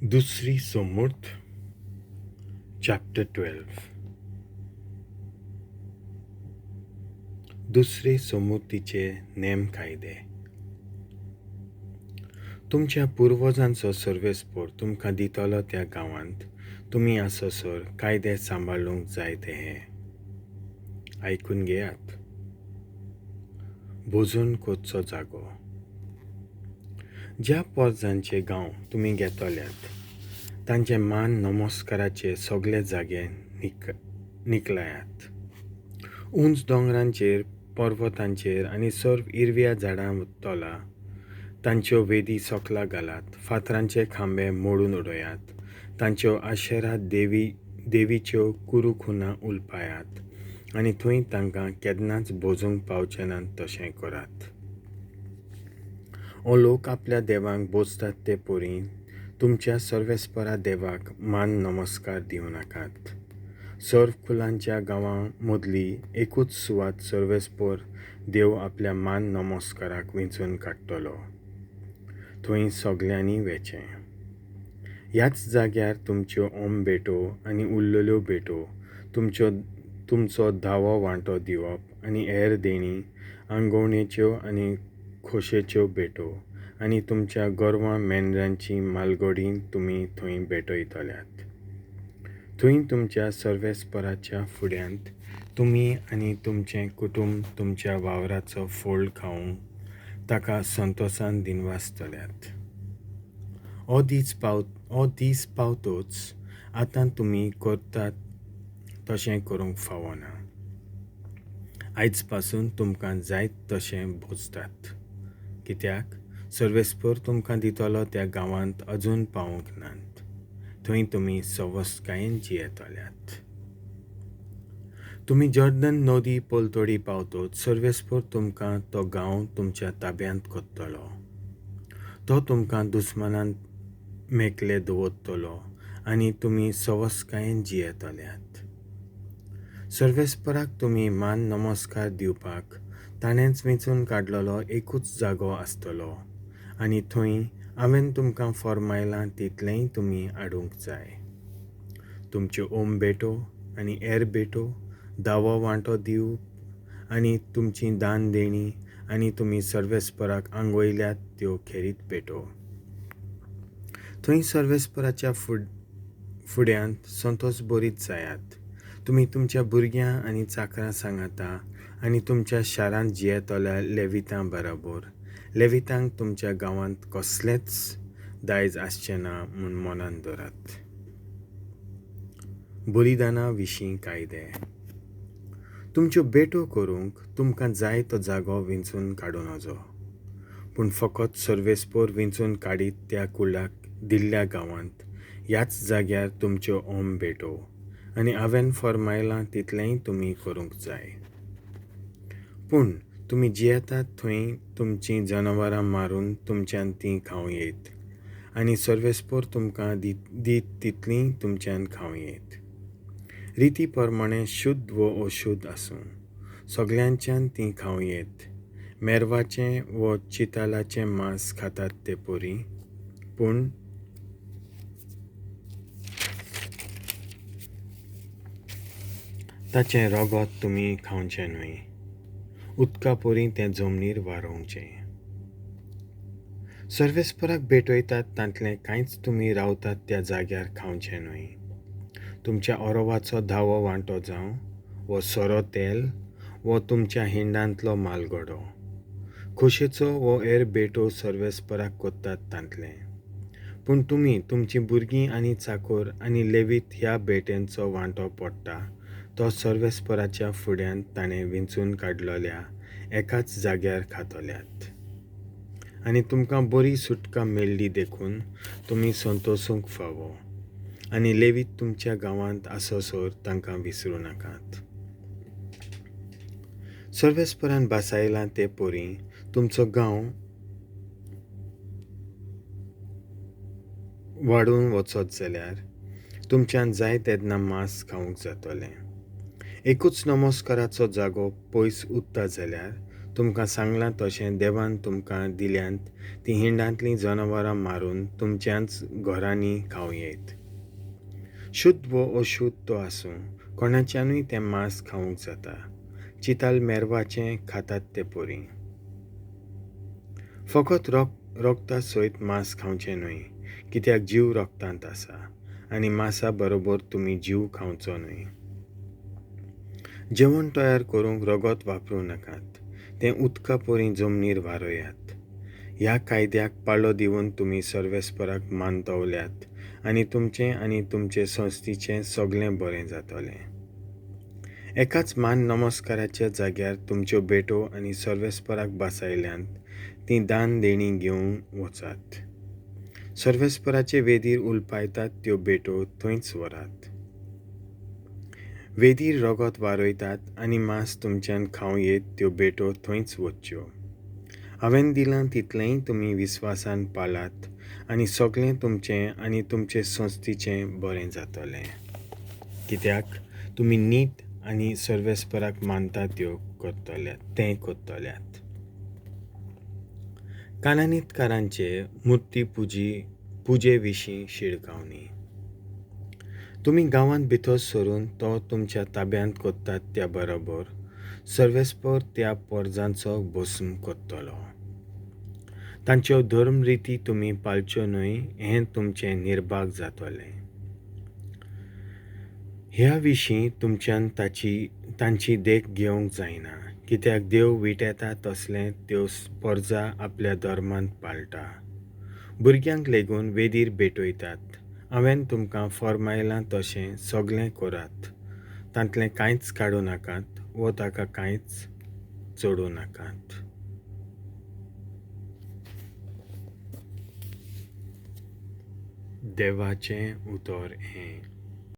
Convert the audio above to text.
दुसरी सोमूर्त चॅप्टर 12. दुसरे सोमुर्तीचे नेम कायदे. तुमच्या पुर्वजांचो सर्वेस्पोर तुमकां दितलो त्या गांवांत तुमी आसोसर कायदे सांबाळूंक जाय ते हे आयकून घेयात. भोजन करचो जागो. ज्या पोरजांचे गांव तुमी घेतल्यात तांचे मान नमस्काराचे सगळे जागे निकलायात. उंच दोंगरांचेर, पर्वतांचेर आनी सर्व इरव्या झाडां तोला तांच्यो वेदी सोकला घालात, फातरांचे खांबे मोडून उडयात, तांच्यो आशेरा देवीच्यो कुरुखुना उलपायात आनी थंय तांकां केन्नाच भोजूंक पावचे नात तशें करात. ओ लोक आपल्या देवांक बोजतात ते परी तुमच्या सर्वेस्परा देवाक मान नमस्कार दिवं नाकात. सर्व कुलांच्या गांवां मदली एकूच सुवात सर्वेस्पोर देव आपल्या मान नमस्काराक वेंचून काडटलो, थंय सगल्यांनी वेचें. ह्याच जाग्यार तुमच्यो ओम भेटो आनी उरलेल्यो भेटो, तुमचो धावो वांटो दिवप आनी हेर देणी, आंगवणेच्यो आनी खोशेच्यो भेटो आनी तुमच्या गोरवां मेंढरांची मालगोडी तुमी थंय भेटयतल्यात. थंय तुमच्या सर्वेस्पराच्या फुड्यांत तुमी आनी तुमचें कुटुंब तुमच्या वावराचो फोळ खावंक ताका संतोसान दिनवासतल्यात. हो दीस पावतोच आतां तुमी करतात तशें करूंक फावना. आयज पासून तुमकां जायत तशें भोजतात, कित्याक सर्वेस्पोर तुमकां दितलो त्या गांवांत अजून पावूंक नात, थंय तुमी सवसकायेन जियेतल्यात. तुमी जॉर्डन नदी पलतडी पावतोच सर्वेस्पोर तुमकां तो गांव तुमच्या ताब्यांत करतलो. तो तुमकां दुस्मानान मेकले दवरतलो आनी तुमी सवसकायेन जियेतल्यात. सर्वेस्पराक तुमी मान नमस्कार दिवपाक ताणेंच वेंचून काडलेलो एकूच जागो आसतलो आनी थंय हांवें तुमकां फर्मायलां तितलेंय तुमी हाडूंक जाय. तुमच्यो ओम भेटो आनी हेर भेटो, दावो वांटो दिवप आनी तुमची दान देणी आनी तुमी सर्वेस्पराक आंगयल्यात त्यो खेरीत भेटो. थंय सर्वेस्पराच्या फुड्यांत संतोस बरीत जायात. तुमी तुमच्या भुरग्यां आनी चाकरां सांगाता आनी तुमच्या शारांत जियेतल्या लेवितां बरोबर. लेवितांक तुमच्या गांवांत कसलेंच दायज आसचें ना म्हूण मनांत धरात. बलिदाना विशीं कायदे. तुमच्यो भेटो करूंक तुमकां जाय तो जागो वेंचून काडूं नजो, पूण फकत सर्वेस्पोर वेंचून काडीत त्या कुळाक दिल्ल्या गांवांत ह्याच जाग्यार तुमच्यो ओम भेटो आनी हांवें फर्मायलां तितलेंय तुमी करूंक जाय. पूण तुमी जियेतात थंय तुमचीं जनावरां मारून तुमच्यान तीं खावं येत आनी सर्वेस्पोर तुमकां दीत तितलीं तुमच्यान खावं येत. रिती प्रमाणें शुद्ध वो अशुद्ध आसूं, सगल्यांच्यान तीं खावं येत. मेरवाचें वो चितालाचें मांस खातात ते परी, पूण ताचें रगत तुमी खावचें न्हय. उदका परी तें जमनीर वारोवचें. सर्वेस्पराक भेटयतात तांतलें कांयच तुमी रावतात त्या जाग्यार खावचें न्हय. तुमच्या ओरोवाचो धावो वांटो जावं वो सोरो तेल वो तुमच्या हिंडांतलो मालगडो, खोशेचो वो हेर भेटो सर्वेस्पराक करतात तांतलें. पूण तुमी तुमचीं भुरगीं आनी चाकोर आनी लेवीत ह्या भेटेंचो वांटो पडटा तो सर्वेस्पराच्या फुड्यांत ताणें वेंचून काडलेल्या एकाच जाग्यार खातल्यात. आनी तुमकां बरी सुटका मेळ्ळी देखून तुमी संतोसूंक फावो आनी लेवीत तुमच्या गांवांत आसोसर तांकां विसरूं नाकात. सर्वेस्परान भासायलां ते परी तुमचो गांव वाडून वचत जाल्यार तुमच्यान जाय तेन्ना मांस खावंक जातलें. एकूच नमस्काराचो जागो पयस उरता जाल्यार तुमकां सांगलां तशें देवान तुमकां दिल्यांत तीं हिंडांतलीं जनावरां मारून तुमच्याच घरांनी खावं येत. शुद्ध वो अशुद्ध तो आसूं, कोणाच्यानूय तें मांस खावंक जाता. चिताल मेरवाचें खातात ते परी. फकत रोगता सयत मांस खावचें न्हय, कित्याक जीव रोगतांत आसा आनी मांसा बरोबर तुमी जीव खावचो न्हय. जेवण तयार करूंक रगत वापरूं नाकात, तें उदका परी जमनीर वारयात. ह्या कायद्याक पाळो दिवन तुमी सर्वेस्पराक मानतवल्यात आनी तुमचें आनी तुमचे संस्थेचें सगळें बरें जातलें. एकाच मान नमस्काराच्या जाग्यार तुमच्यो भेटो आनी सर्वेस्पराक बसायल्यांत तीं दान देणी घेवन वचात. सर्वेस्पराचे वेदीर उलपायतात त्यो भेटो थंयच व्हरात. वेदीर रगत वारयतात आनी मांस तुमच्यान खावं येत त्यो भेटो थंयच वच्च्यो. हांवें दिलां तितलेंय तुमी विस्वासान पाळात आनी सगळें तुमचें आनी तुमचे संस्थेचें बरें जातलें, कित्याक तुमी नीट आनी सर्वेस्पराक मानता त्यो करतल्यात तें करतल्यात. कानानीतकारांचे मुर्ती पुजे विशीं शिडकावणी. तुमी गांवांत भितर सरून तो तुमच्या ताब्यांत करतात त्या बरोबर सर्वेस्पर त्या पोरजांचो भस्म करतलो. तांच्यो धर्मरिती तुमी पाळच्यो न्हय हें तुमचें निर्भाग जातलें. ह्या विशीं तुमच्यान तांची देख घेवंक जायना, कित्याक देव विटेता तसलें त्यो पोरजा आपल्या धर्मांत पाळटा. भुरग्यांक लेगून वेदीर भेटयतात. हांवें तुमकां फर्मायलां तशें सगळें करात, तांतलें कांयच काडूं नाकात वो ताका कांयच चडूं नाकात. देवाचें उतर हें.